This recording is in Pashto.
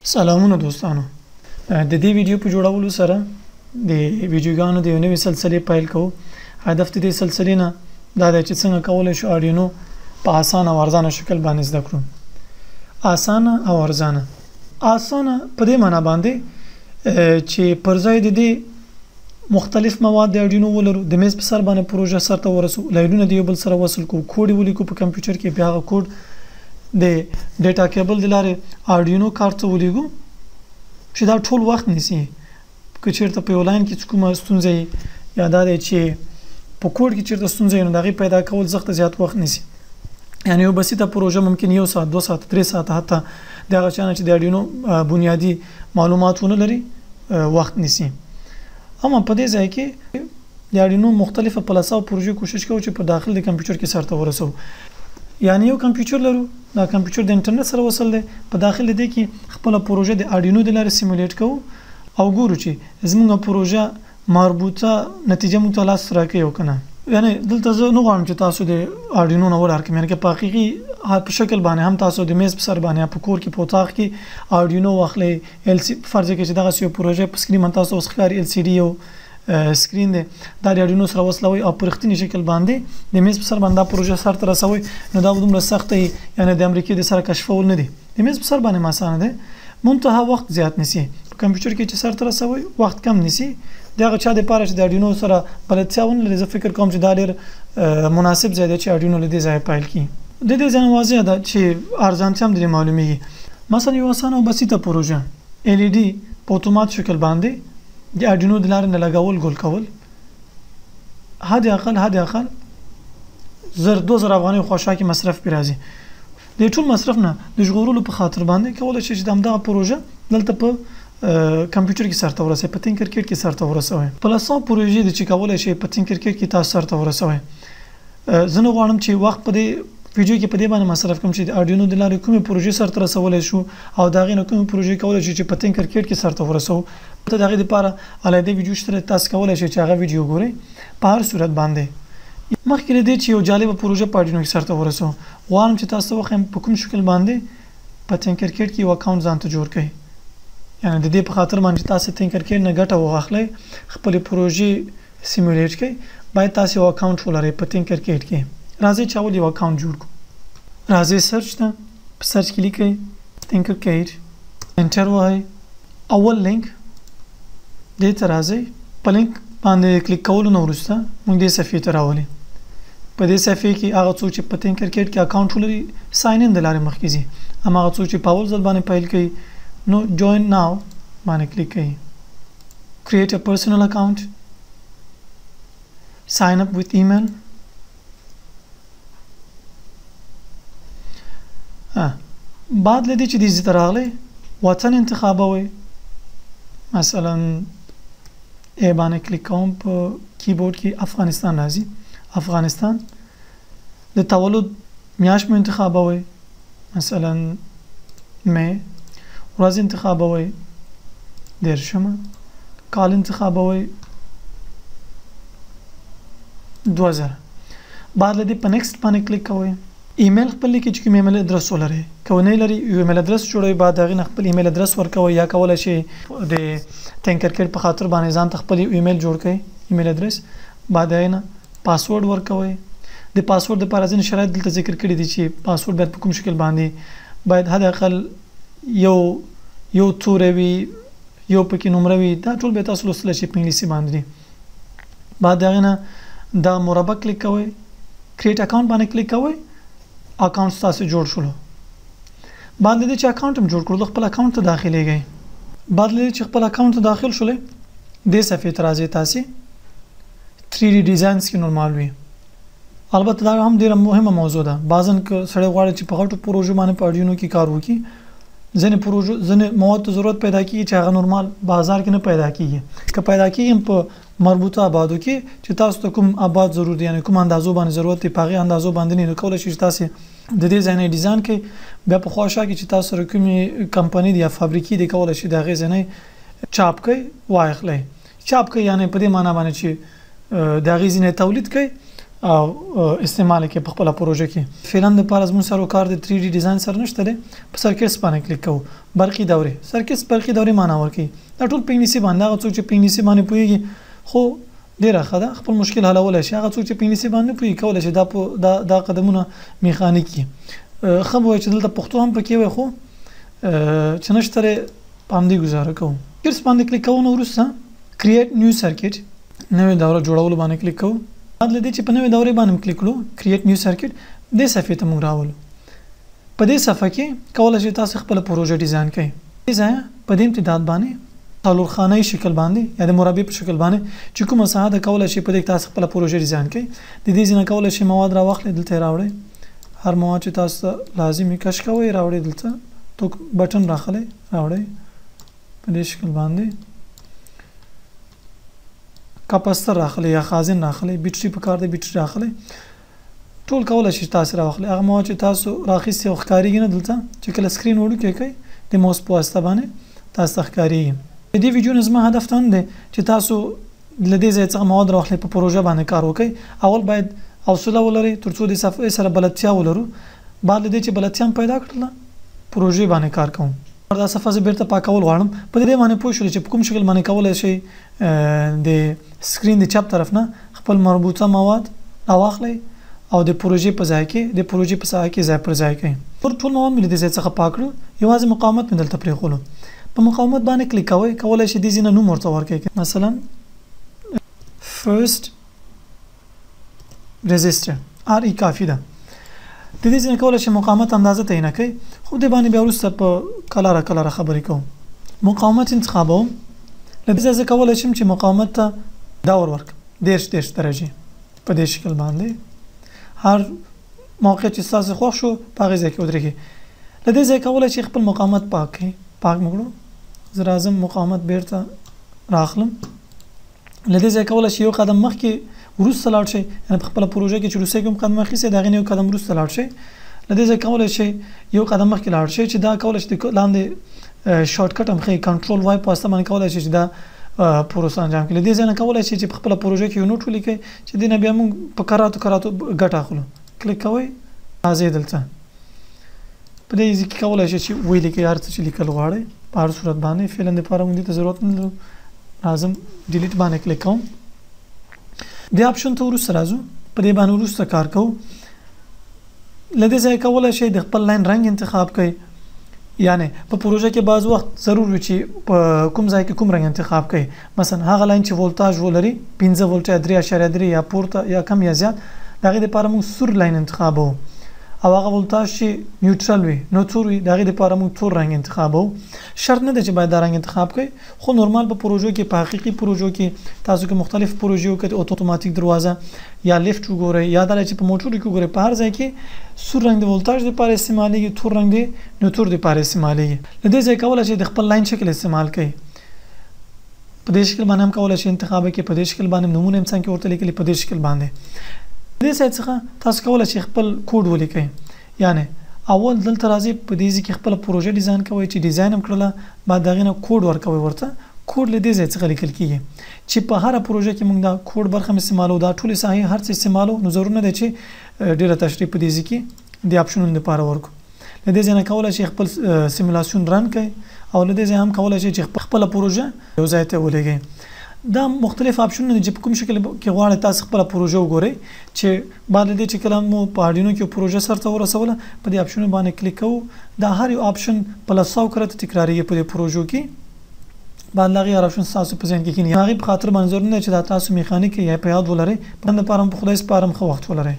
سلامونه دوستانو، د دې ویډیو په جوړولو سره د ویډیوګانو د یو نوې سلسلې پیل کوو. هدف د دې سلسلې نه دا دی چې څنګه کولی شو آرډینو په اسانه او ارزانه شکل باندې زده کړو. اسانه او ارزانه، اسانه په دې معنا باندې چې پر ځای د دې مختلف مواد د آرډینو ولرو، د میز په سر باندې پروژه سرته ورسو، لاینونه د یو بل سره وصل کړو، کوډ یې ولیکو په کمپیوټر کې، بیا هغه کوډ د data cable د لارې آرډینو کارت ته ولیږو چې دا ټول وخت نیسي. که چېرته په یو line کې څه کومه ستونزه وي یا دا دی چې په کوډ کې چېرته ستونزه وي، نو د هغې پیدا کول زښته زیات وخت نیسي. یعنې یو بسیطه پروژه ممکن یو ساعت، 2 ساعته، 3 ساعته، حتی د هغه چا نه چې د آرډینو بنیادي معلومات ونه لري وخت نیسي. اما په دې ځای کې د آرډینو مختلفه پلاسه او پروژې کوشش کوو چې په داخل د کمپیوټر کې سرته ورسوو. یعنې یو کمپیوټر لرو، دا کمپیوټر د انټرنیټ سره وصل دی، په داخل د دې کې خپله پروژه د آرډینو د لارې simulate کوو او ګورو چې زموږ پروژه مربوطه نتیجه موږ ته لاس راکوي او که نه. یعنې دلته زه نه غواړم چې تاسو د آرډینو نه وډار کړم، یعنې که په حقیقي په شکل باندې هم تاسو د میز په سر باندې یا په کور کې په اتاق کې آرډینو واخلئ، ال سي فرض کړئ چې دغسې یو پروژه په screen باندې تاسو اوس ښکاري، ال سي ډي یو screen دی، دا د آرډینو سره وصلوئ او په رښتیني شکل باندې د میز په سر باندې دا پروژه سرته رسوئ، نو دا به دومره سخته وي، یعنې د امریکې د سره کشفول نه دي. د میز په سر باندې هم اسانه دی، منتها وخت زیات نیسي. په کمپیوټر کې چې سرته رسوئ وخت کم نیسي. د هغه چا دپاره چې د آرډینو سره بلدتیا ونه لري، زه فکر کوم چې دا ډېر مناسب ځای دی چې آرډینو له دې ځایه پیل کړي. د دې ځای نه واضح ده چې ارزانتیا هم درې معلومیږي. مثلا یو اسانه او بسیطه پروژه ال ای ډي په اتومات شکل باندې د آرډینو د لارې نه لګول ګل کول، حد اقل 1000 2000 افغانۍ خواښا کې مصرف پرې راځي. د ټول مصرف نه د ژغورلو په خاطر باندې کولی شئ چې د همدغه پروژه دلته په کمپیوټر کې سرته ورسوئ، په Tinkercad کې سرته ورسوئ. په لسو پروژې دي چې کولی شئ په Tinkercad کې تاسو سرته ورسوئ. زه نه غواړم چې وخت په دې ویډیو کې په دې باندې مصرف کړم چې د آرډینو د لارې کومې پروژې سرته رسولی شو او د هغې نه کومې پروژې کولی شو چې په Tinkercad کې سرته ورسوو. ته د هغې دپاره علیحده ویډیو شته، تاسو کولی شئ چې هغه ویډیو ګورئ. په هر صورت باندې مخکې له دې چې یو جالبه پروژه په آرډینو کې سرته ورسوو، غواړم چې تاسو ته وښیم په کوم شکل باندې په Tinkercad کې یو account ځان ته جوړ کړئ. یعنې د دې په خاطر باندې چې تاسو Tinkercad نه ګټه واخلئ، خپلې پروژې simulate کړئ، باید تاسو یو account ولرئ په Tinkercad کې. راځئ چې اول یو account جوړ کړو. راځئ search ته، په search کې لیکئ Tinkercad، enter وهئ، اول لینک دې ته راځئ. په لینک باندې کلیک کولو نه وروسته موږ دې صفحې ته راولي. په دې صفحې کې هغه څوک چې په Tinkercad کې account ولري sign in د لارې مخکې ځي، اما هغه څوک چې په اول ځل باندې پیل کوي نو join now باندې کلیک کوي، create a personal account، sign up with email. بعد له دې چې دې ځای ته راغلی وطن انتخابوئ، مثلا ای باندې کلیک کوم، په کیبورډ کې افغانستان راځي، افغانستان. د تولد میاشت مو انتخابوئ، مثلا می، ورځ انتخابوئ 30مه، کال انتخابوئ 2000. بعد له دې په next باندې کلیک کوئ، ایمیل خپل لیکئ چې کوم email address ولرئ، که ونه یې لرئ یو email address جوړوئ، بعد د هغې نه خپل email address ورکوئ، یا کولی شئ د Tinkercad په خاطر باندې ځان ته خپل یو ایمیل جوړ کړئ، email address. بعد د هغې نه پاسورډ ورکوئ. د پاسورډ دپاره ځینې شرایط دلته ذکر کړي دي چې پاسورډ باید په کوم شکل باندې، باید حد اقل یو توری وي، یو پکې نمره وي، دا ټول به تاسو لوستلی شئ په انګلیسي باندې دي. بعد د هغې نه دا مربع کلیک کوئ، create account باندې کلیک کوئ، account ستاسو جوړ شولو. بعد له دې چې account هم جوړ کړو، خپل account ته داخلېږئ. بعد له دې چې خپل account ته داخل شولئ، دې صفحې ته راځئ. تاسې 3D designs کې نورمال وي. البته دا هم ډېره مهمه موضوع ده. بعضا که سړی غواړي چې په غټو پروژو باندې په آرډینو کې کار وکړي، ځینې پروژو ځینې مواد ته ضرورت پیدا کېږي چې هغه نورمال بازار کې نه پیدا کېږي. که پیدا کېږي هم په مربوطه ابعادو کې چې تاسو ته کوم ابعاد ضرور دي، یعنې کوم اندازو باندې ضرورت دی، په هغې اندازو باندې نه، نو کولی شئ چې تاسې د دې ځای نه design کړئ. بیا په خوا شا کې چې تاسو سره کومې کمپنۍ دي یا فابریکې دي، کولی شئ د هغې ځای نه چاپ کړئ واخلئ. چاپ کړئ یعنې په دې معنا باندې چې د هغې ځای نه تولید کړئ او استعمال کې په خپل پروژه کې. فعلا د پاره زموږ سره کار د 3D ډیزاین سره نشته دی. په circuits باندې کلیک کوو، برقي دورې، circuits برقي دورې معنا ورکوي. دا ټول په انګلیسي باندې، هغه څوک چې په انګلیسي باندې پوهیږي خو ډیره ښه ده، خپل مشکل حلولای شي. هغه څوک چې په انګلیسي باندې نه پوهیږي کولی شي دا قدمونه میخانیک کړي. ښه به وای چې دلته پښتو هم پکې وای، خو چې نشته دی په همدې ګزاره کوو. circuits باندې کلیک کوو، نو وروسته create new circuit، نوې دوره جوړولو باندې کلیک کوو. بعد له دې چې په نوې دورې باندې کلیک کړو، create new circuit، دې صفحې ته موږ راولو. په دې صفحه کې کولی شئ تاسو خپله پروژه ډیزاین کړئ. دې ځایه په دې امتداد باندې څلور خانه شکل باندې یا د مربع په شکل باندې چې کومه ساحه ده کولی شئ په دې کې تاسو خپله پروژه ډیزاین کړئ. د دې ځای نه کولی شئ مواد راواخلئ، دلته یې راوړئ. هر مواد چې تاسو ته لازم وي کش کوئ، راوړئ دلته، توک بټن راخلئ، راوړئ په دې شکل باندې. capacitor راخلئ یا خازن راخلئ، بیټري پکار دی، بیټري راخلئ. ټول کولی شئ تاسو راواخلئ. هغه مواد چې تاسو راخیستي او ښکارېږي نه دلته، چې کله screen وړوکی کړئ د موس په واسطه باندې تاسو ته ښکارېږي. د دې ویډیو نه زما هدف دا نه دی چې تاسو له دې ځای څخه مواد راواخلئ په پروژه باندې کار وکړئ. اول باید حوصله ولرئ ترڅو د صفحې سره بلدتیا ولرو. بعد له دې چې بلدتیا هم پیدا کړله پروژې باندې کار کوم. دا صفحه زه بیرته پاکول غواړم. په دې باندې پوه شولې چې په کوم شکل باندې کولی شئ د screen د چپ طرف نه خپل مربوطه مواد راواخلئ او د پروژې په ځای کې، د پروژې په ساحه کې ځای پر ځای کړئ. ټول مواد مې له دې ځای څخه پاک کړو، یوازې مقاومت مې دلته پرېښولو. په مقاومت باندې کلیک کوئ، کولی شئ دې ځای نه نوم ورته ورکړئ، مثلا first resistor RE کافي ده. د دې ځای نه کولی شئ مقاومت اندازه تعینه کړئ، خو دې باندې بیا وروسته په کلاره کلاره خبرې کوم. مقاومت انتخابوم. له دې ځایه زه کولی شم چې مقاومت ته دور ورکړم، 30 درجې په دې شکل باندې. هر موقع چې ستاسو خوښ شو په هغې ځای کې ودرېږئ. له دې ځایه کولی شئ خپل مقاومت پاک کړئ. پاک مې کړو، زه راځم مقاومت بیرته راخلم. له دې ځایه کولی شئ یو قدم مخکې وروسته لاړ شئ، یعنې په خپله پروژه کې چې وروستی کوم قدم اخیستی د هغې نه یو قدم وروسته لاړ شئ. له دې ځایه کولی شئ یو قدم مخکې لاړ شئ، چې دا کولی شئ لاندې shortcut هم ښیي، control Y په واسطه باندې کولی شئ چې دا پروسه انجام کړئ. له دې ځای نه کولی شئ چې په خپله پروژه کې یو note ولیکئ چې دې نه بیا موږ په کراتو کراتو ګټه اخلو. کلیک کوئ، راځئ دلته په دې ځای کې کولی شئ چې ولیکئ هر څه چې لیکل غواړئ په هر صورت باندې. فعلا دپاره موږ دې ته ضرورت نه لرو. راځم delete باندې کلیک کوم. دې option ته وروسته راځو، په دې باندې وروسته کار کوو. له دې ځایه کولی شئ د خپل line رنګ انتخاب کړئ، یعنې په پروژه کې بعض وخت ضرور وي چې په کوم ځای کې کوم رنګ انتخاب کړئ. مثلا هغه line چې ولتاژ ولري 5 ولټ یا 3.3 یا پورته یا کم یا زیات، د هغې دپاره موږ سور line انتخابوو، او هغه ولتاژ چې neutral وي نو تور وي، د هغې دپاره موږ تور رنګ انتخابوو. شرط نه دی چې باید دا رنګ انتخاب کړئ، خو نورمال په پروژو کې، په حقیقي پروژو کې تاسو که مختلف پروژې وکړئ، اتوماتیک دروازه یا لفټ وګورئ یا دا چې په موټرو کې وګورئ، په هر ځای کې سور رنګ د ولتاژ دپاره استعمالېږي، تور رنګ د نوتور دپاره استعمالېږي. له دې ځایه کولی شئ د خپل line شکل استعمال کړئ. په دې شکل باندې هم کولی شئ انتخاب کړئ، په دې شکل باندې نومونه هم څنګه ورته لیکلي، په دې شکل باندې. دې ځای څخه تاسو کولی شئ خپل کوډ ولیکئ، یعنې اول دلته راځئ په دې ځای کې خپله پروژه ډیزاین کوئ، چې ډیزاین هم کړله، بعد د هغې نه کوډ ورکوئ ورته. کوډ له دې ځای څخه لیکل کېږي چې په هره پروژه کې موږ دا کوډ برخه هم استعمالوو، دا ټولې ساحې هر څه استعمالوو، نو ضرور نه دی چې ډېره تشریح په دې ځای کې د آپشنونو دپاره ورکړو. له دې ځای نه کولی شئ خپل simulation run کړئ، او له دې ځای هم کولی شئ چې خپله پروژه یو ځای ته ولېږئ. دا مختلف آپشنونه دي چې په کوم شکل کې غواړئ تاسو خپله پروژه وګورئ، چې بعد له دې چې کله مو په آرډینو کې پروژه سرته ورسوله په دې آپشنونو باندې کلیک کوو. دا هر یو option په لسو کرته تکرارېږي په دې پروژو کې. بعد له هغې هر option ستاسو په ذهن کې کښېني. د هغې په خاطر باندې ضرور نه دی چې دا تاسو میخانیک یا په یاد ولرئ. په دې لپاره هم په خدای سپارم، ښه وخت ولرئ.